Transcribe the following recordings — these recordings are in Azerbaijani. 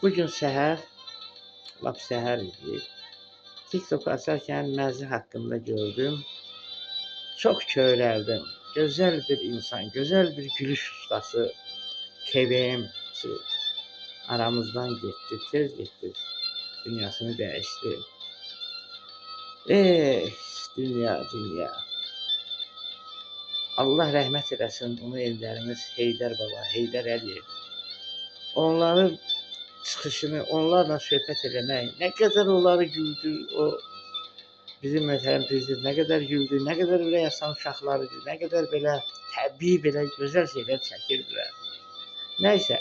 Bugün səhər, lap səhər idi. TikTok açarkən Məzi haqqında gördüm. Çox kövrəldim. Gözəl bir insan, gözəl bir gülüş ustası, KVM-çi aramızdan getdi, tez getdi. Dünyasını dəyişdi. Eh, dünya, dünya. Allah rəhmət eləsin bunu ellərimiz Heydər Baba, Heydər Əliyev. Onların çıxışını, onlarla söhbət eləmək, nə qədər onları güldü, o bizim möhtərəm prezident nə qədər güldü, nə qədər ürək asan uşaqlar idi, nə qədər belə təbii, belə gözəl şeylər çəkirdilər. Nəysə,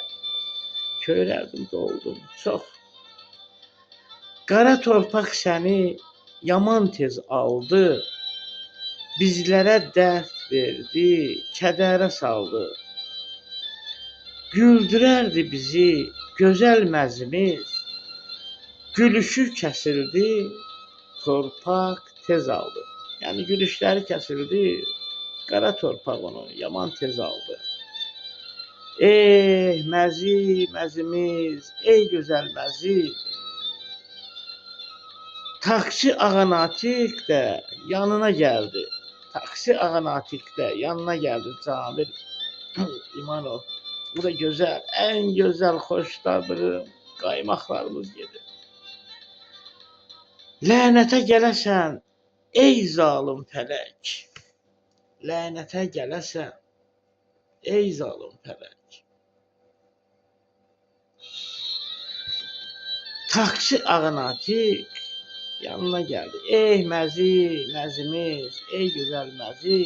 kövrəldim, doldum, çox. Qara torpaq səni yaman tez aldı, bizlərə dərd verdi, kədərə saldı. Güldürərdi bizi gözəl məzimiz, gülüşü kəsildi, torpaq tez aldı. Yəni gülüşləri kəsildi, qara torpaq onu yaman tez aldı. Ey məzi, məzimiz, ey gözəl məzi. Taksi Ağa Natiq də yanına gəldi. Taksi Ağa Natiq də yanına gəldi Cabir İmanov. Bu da gözəl, ən gözəl xoşladığım qaymaqlarımız gedir. Lənətə gələsən, ey zalım fələk. Lənətə gələsən, ey zalım fələk. Taksi Ağa Natiq yanına gəldi. Ey məzi, məzimiz, ey gözəl məzi.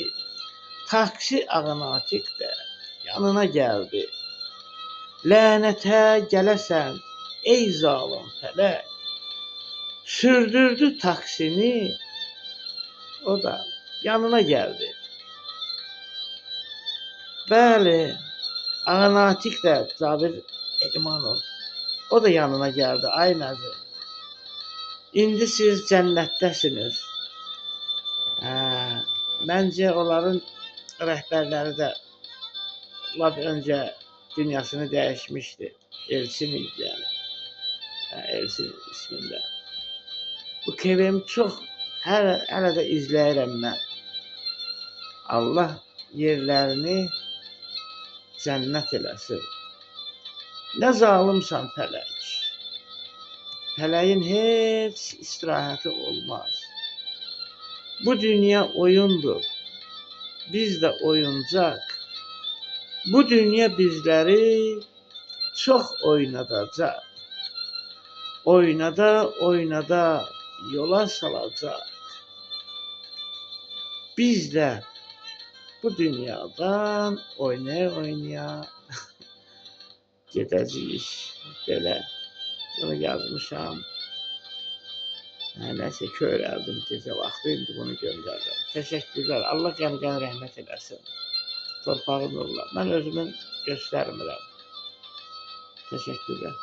Taksi Ağa Natiq də yanına gəldi. Lənətə gələsən, ey zalım fələk. Sürdürdü taksini, o da yanına gəldi. Bəli, Ağa Natiq də Cabir İmanov, o da yanına gəldi. Ay məzi, İndi siz cənnətdəsiniz. Hə, məncə onların rəhbərləri də lap öncə dünyasını dəyişmişdi. Elçin idi yəni. Hə, Elçin ismində. Bu KVM çox hələ də izləyirəm mən. Allah yerlərini cənnət eləsin. Nə zalımsan fələk. Fələyin heç istirahəti olmaz. Bu dünya oyundur. Biz də oyuncaq. Bu dünya bizləri çox oynadacaq. Oynada, oynada yola salacaq. Biz də bu dünyadan oynaya-oynaya gedəcəyik. Belə bunu yazmışam. Hə, nəsə kövrəldim gecə vaxtı, indi bunu göndərirəm. Təşəkkürlər. Allah qəni-qəni rəhmət eləsin. Torpağı nurla. Mən özümün göstərmirəm. Təşəkkürlər.